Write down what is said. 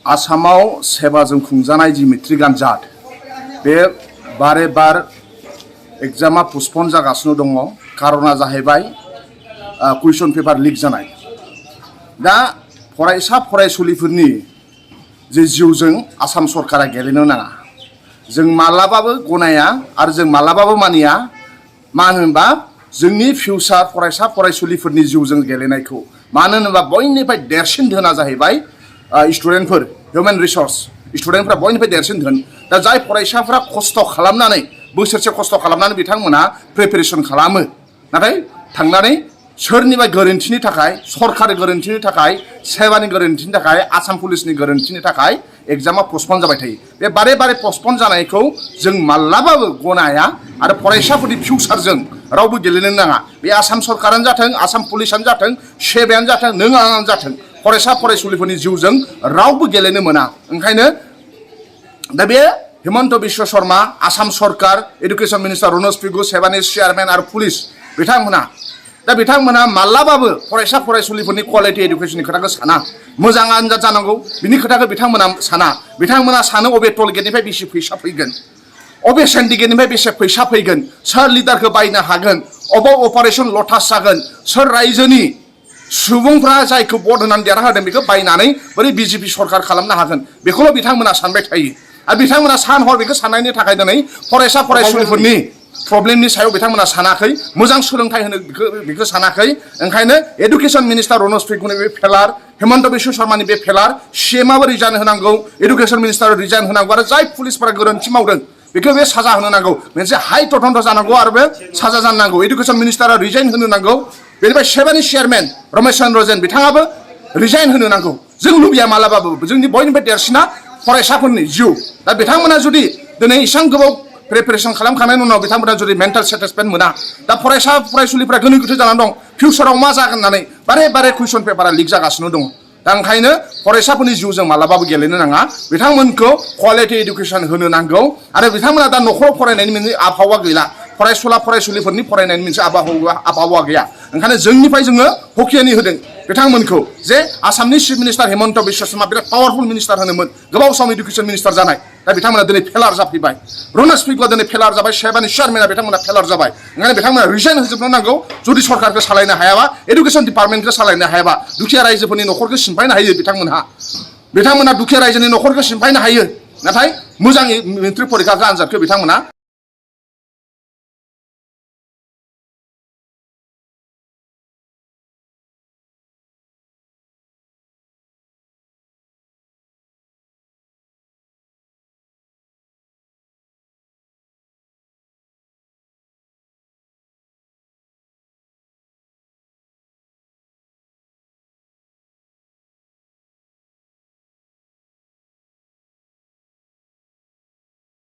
आसामाव सेबाजों खुंजानाय जि मेट्रिक आनजाद बे बारे बार एग्जामा postponed जागासिनो दङ। कारना जाहैबाय कुइसन पेपार लिक जानाय। दा फरायसा फरायसुलिफोरनि जे जिउजों आसाम सरकारा गेलेनो नाङा। जों मालाबाबो गनाया आरो जों मालाबाबो मानिया। मानो होनबा जोंनि फिउचार फरायसा फरायसुलिफोरनि जिउजों गेलेनायखौ। मानो होनोबा बयनिफ्राय देरसिन धोना जाहैबाय स्टुडेन्टफोर, हिउमेन रिसोर्स स्टुडेन्टफोरा बयनिफ्राय देरसिन धोन। दा जाय फरायसाफोरा खस्थ' खालामनानै बोसोरसे खस्थ' खालामनानै बिथांमोना प्रिपेरेसन खालामो, नाथाय थांनानै सोरनिबा गोरोन्थिनि थाखाय, सरकारनि गोरोन्थिनि थाखाय, सेबानि गोरोन्थिनि थाखाय, आसाम पुलिसनि गोरोन्थिनि थाखाय एग्जामा postponed जाबाय थायो। बे बारे बारे postponed जानायखौ जों माब्लाबाबो गनाया आरो फरायसाफोरनि फिउचारजों रावबो गेलेनो नाङा। बे आसाम सरकारानो जाथों, आसाम पुलिसानो जाथों, सेबायानो जाथों, नों आंनो जाथों, फरायसा फरायसुलिफोरनि जिउजों रावबो गेलेनो मोना। ओंखायनो दा बे हिमन्त बिश्व शर्मा, आसाम सरकार, एडुकेशन मिनिस्टार रनज पेगु, सेबानि चेयारमेन आरो पुलिस बिथांमोना माब्लाबाबो फरायसा फरायसुलिफोरनि क्वालिटि एडुकेशननि खोथाखौ साना। मोजां आनजाद जानांगौ बिनि खोथाखौ बिथांमोना साना। बिथांमोना सानो अबे टल गेटनिफ्राय बेसे फैसा फैगोन, अबे सिन्डिकेटनिफ्राय बेसे फैसा फैगोन, सोर लिडारखौ बायनो हागोन, अबाव अपारेशन लटास जागोन, सोर रायजोनि सुबुंफ्रा जायखौ भट होनानै देरहाहोदों बेखौ बायनानै बोरै बिजेपि सरकार खालामनो हागोन, बेखौल' बिथांमोना सानबाय थायो। आरो बिथांमोना सान हर बेखौ साननायनि थाखाय दिनै फरायसा फरायसुलिफोरनि प्रब्लेमनि सायाव बिथांमोना सानाखै, मोजां सोलोंथाइ होनो बेखौ सानाखै। ओंखायनो एडुकेशन मिनिस्टार रनज पेगुनि बे फेलार, हिमन्त बिश्व शर्मानि बे फेलार, सीएमआबो रिजाइन होनांगौ, एडुकेशन मिनिस्टार रिजाइन होनांगौ आरो जाय पुलिसफोरा गोरोन्थि मावदों बेखौ बे साजा होनो नांगौ। मोनसे हाइ तदन्त जानांगौ आरो बे साजा जानो नांगौ। एडुकेशन मिनिस्टारा रिजाइन होनो नांगौ। बेनिफ्राय सेबानि चेयारमेन रमेश चन्द्रजन बिथाङाबो रिजाइन होनो नांगौ। जों लुबैया मालाबाबो, जोंनि बयनिफ्राय देरसिना फरायसाफोरनि जिउ। दा बिथांमोना जुदि दिनै इसां गोबाव प्रिपेरेसन खालामखांनायनि उनाव बिथांमोना जुदि मेन्टेल सेटिसफेक्ट मोना, दा फरायसा फरायसुलिफ्रा गोनो गोथो जानानै दं फिउचाराव मा जागोन होननानै बारे बारे कुइसन पेपारा लिक जागासिनो दङ। दा ओंखायनो फरायसाफोरनि जिउजों मालाबाबो गेलेनो नाङा। बिथांमोनखौ क्वालिटि एडुकेशन होनो नांगौ आरो बिथांमोना दा न'खराव फरायनायनि मोनसे आबहावा गैला, फरायसुलिफोरनि फरायनायनि मोनसे आबहावा गैया। ओंखायनो जोंनिफ्राय जोङो हकियानि होदों बिथांमोनखौ जे आसामनि चिफ मिनिस्टार हिमन्त बिश्व शर्मा बिराद पावारफुल मिनिस्टार होनोमोन, गोबाव सम एडुकेशन मिनिस्टार जानाय। दा बिथांमोना दिनै फेलार जाफैबाय, रनज पेगुआ दिनै फेलार जाबाय, सेबानि चेयारमेना बिथांमोना फेलार जाबाय। ओंखायनो बिथांमोना रिजाइन होजोबनो नांगौ। जुदि सरकारखौ सालायनो हायाबा, एडुकेशन डिपार्टमेन्टखौ सालायनो हायाबा, दुखिया रायजोफोरनि न'खरखौ सिमफायनो हायो बिथांमोना दुखिया रायजोनि न'खरखौ सिमफायनो हायो। नाथाय मोजां मेट्रिक परिखाखौ आनजादखौ बिथांमोना